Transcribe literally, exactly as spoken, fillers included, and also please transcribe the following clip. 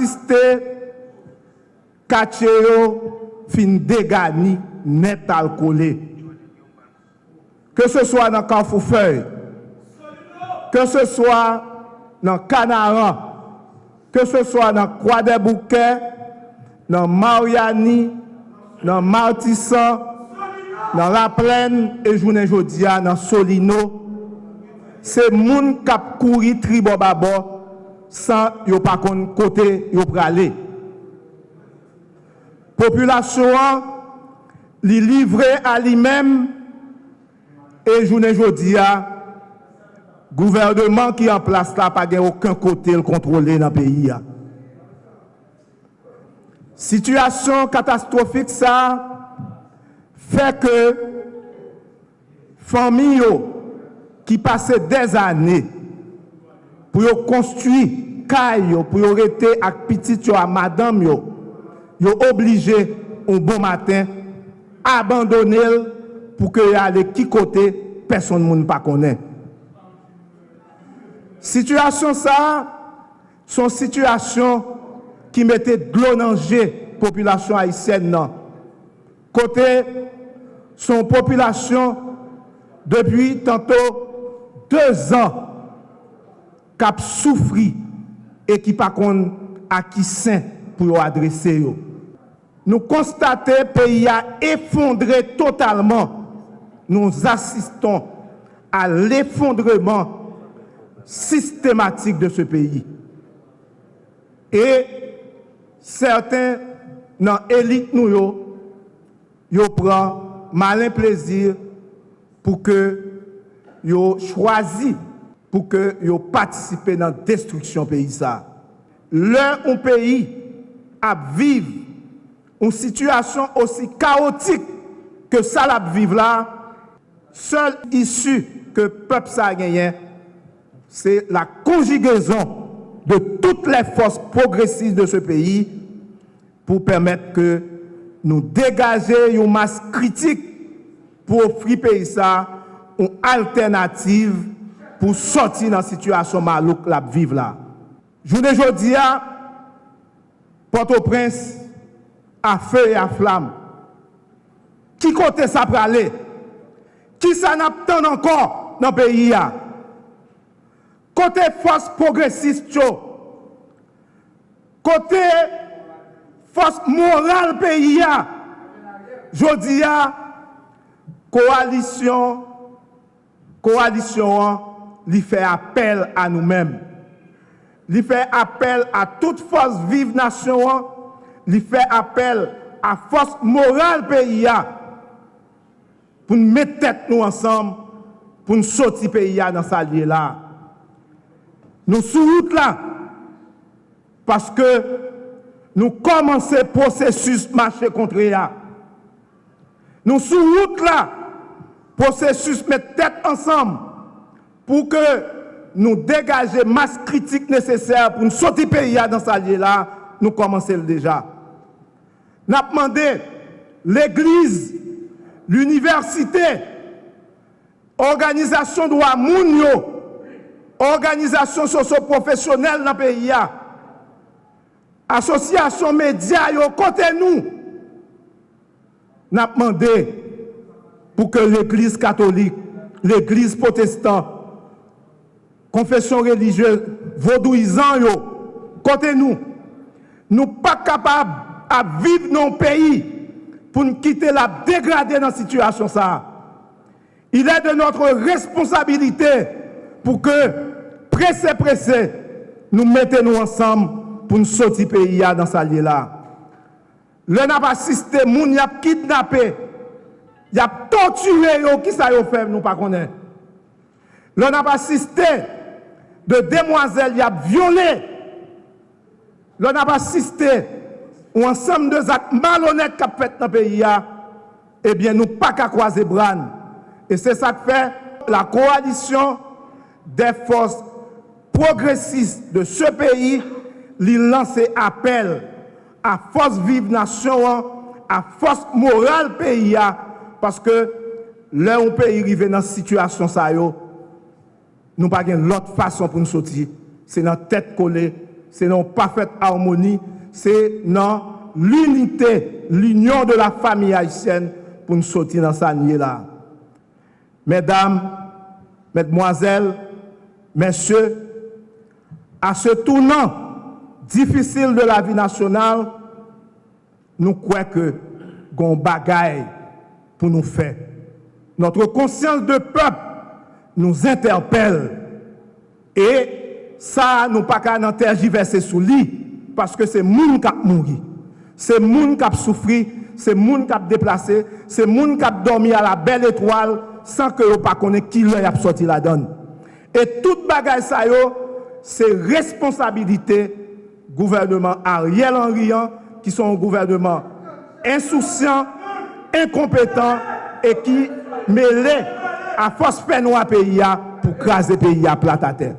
Asiste katye yo fin degani nèt al kole. Ke se swa nan Kafou Fèy, ke se swa nan Kanaran, ke se swa nan Kwadèboukè, nan Maryani, nan Matisan, nan Laplèn e jounen jodi a nan Solino, se moun k ap kouri tribò babò san yo pa konn kote yo prale. Popilasyon an, li livre a li menm e jounen jodi a, gouvènman ki an plas la pa gen okenn kote l kontwole nan peyi a. Sitiyasyon katastwofik sa a fè ke fanmi yo ki pase dèzane pou yo konstwi kay yo, pou yo rete ak pitit yo a madanm yo, yo oblije yon bon maten abandone l pou ke yo ale ki kote pèsonn moun pa konnen. Sitiyasyon sa a se yon sitiyasyon ki mete dlo nan je popilasyon ayisyèn nan, kote se yon popilasyon depi tanto de zan k ap soufri e ki pa konn a ki sen pou yo adrese yo. Nou konstate peyi a efondre totalman. Nous assistons à l'effondrement systématique de ce pays. E sèten nan elit nou yo, yo pran malen plezi pou ke yo chwazi, pou ke yo patisipe nan destriksyon peyi sa a. Lè yon peyi ap viv yon sitiyasyon osi kawotik ke sa l ap viv la, sèl isi ke pèp sa a genyen, se la conjugaison de toutes les forces progressistes de ce pays pou pèmèt ke nou degaje yon mas kritik pou ofri peyi sa a yon altènativ pou sòti nan sitiyasyon malouk l ap viv la. Jounen jodi a, Pòtoprens a fe e a flam. Ki kote sa prale? Kisa n ap tann ankò nan peyi a? Kote fòs pwogresis yo? Kote fòs moral peyi a? Jodi a, kowalisyon, kowalisyon an, li fè apèl a nou menm. Li fè apèl a tout fòs viv nasyon an. Li fè apèl a fòs moral peyi a pou n met tèt nou ansanm, pou n soti peyi a nan sa l ye la. Nou sou wout la, paske nou kòmanse pwosesis mache kontre a. Nou sou wout la, pwosesis met tèt ansanm pou ke nou degaje mas kritik nesesè pou n soti peyi a nan sa l ye la, nou kòmanse l deja. N ap mande legliz, linivèsite, òganizasyon dwa moun yo, òganizasyon sosyopwofesyonèl nan peyi a, asosyasyon medya yo, kote nou? N ap mande pou ke legliz katolik, legliz pwotestan, konfesyon relijyez vodouyizan yo, kote nou? Nou pa kapab ap viv nan yon peyi pou n kite l ap degrade nan sitiyasyon sa a. Il est de notre responsabilité pou ke prese prese nou mete nou ansanm pou n soti peyi a nan sa l ye la. Lè n ap asiste moun y ap kidnape, y ap tòtire yo, kisa yo fè nou pa konnen. Lè n ap asiste de demwazèl y ap vyole, lè n ap asiste yon ansanm de zak malonèt k ap fèt nan peyi a, ebyen, nou pa ka kwaze bra n. E se sa k fè la coalition des forces progressistes de ce pays, li lanse apèl a fòs viv nasyon an, a fòs moral peyi a, paske lè yon peyi rive nan sitiyasyon sa yo, nou pa gen lòt fason pou n soti, se nan tèt kole, Se nan yon pafèt amoni, se nan linite, linyon de la famiy ayisyèn pou n soti nan sa n ye la. Medam, medmwazèl, mesye, à ce tournant difficile de la vie nationale, nou kwè ke gon bagay pou nou fè. Notre conscience de peuple nous interpelle. E sa, nou pa ka nan tèjivèse sou li, paske se moun k ap mouri, se moun k ap soufri, se moun k ap deplase, se moun k ap dòmi a la bèl etwal san ke yo pa konnen ki lè y ap sòti ladan l. E tout bagay sa yo, se responsabilite gouvènman Ariel Henry an, ki se yon gouvènman ensousyan, enkonpetan e ki mele a fòs fè nwa peyi a pou kraze peyi a plat atè.